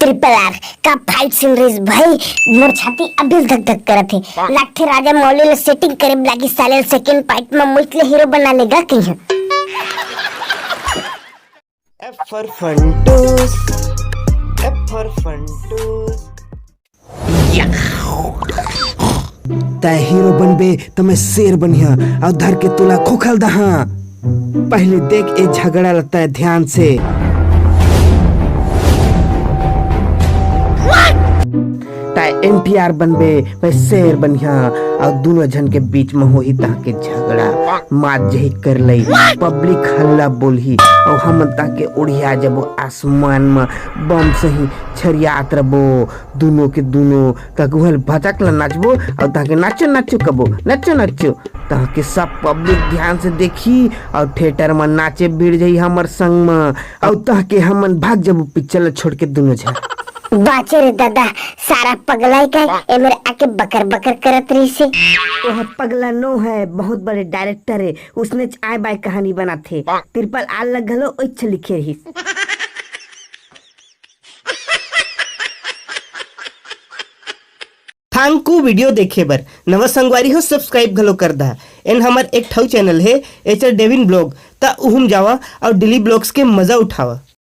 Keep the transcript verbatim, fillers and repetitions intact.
Triple R का fight scene रहिस भाई, मोर छाती अभी धक धक करत हे। लगथे राजा मौली ल सेटिंग करे लागी, साले ल सेकंड पार्ट म मुझ ले हीरो बना लेगा कहीं। F for Funtoos. F for Funtoos. तै हीरो बनबे त मैं शेर बनिहा, अउ धर के तुला खोखल दहा। पहले देख ए झगड़ा ल तै ध्यान से। तै एनटीआर बनबे, मैं शेर बनिहा, अउ दोनों झन के बीच में होही तहाँ के झगड़ा। मात जही कर लई, पब्लिक हल्ला बोलही, अउ हमन तहाँ के उड़िया जबो आसमान में, बम सही छरियात रबो। दोनों के दोनों तक उहल भचक ला नाचबो, अउ तहाँ के नाचो नाचो कबो, नाचो नाचो। तहाँ के सब पब्लिक ध्यान से देखी, अउ थिएटर में नाचे भिड़ जाई हमर संग में, अउ तहाँ के हमन भाग जबो पिक्चर ला छोड़ के दोनों झन। बाचे रे दादा, सारा पगलाई का ए मेरे आके बकर बकर करत रहिसे। वह पगला नो है, बहुत बड़े डायरेक्टर है, उसने आय बाय कहानी बनाथे। ट्रिपल आर लग घलो ओइछ लिखे रहिस। थैंक यू वीडियो देखे बर। नवा संगवारी हो, सब्सक्राइब घलो कर दहा। एन हमर एक ठऊ चैनल हे, एचआर डेविन ब्लॉग, त उहुम जावा और डेली ब्लॉग्स के मजा उठावा।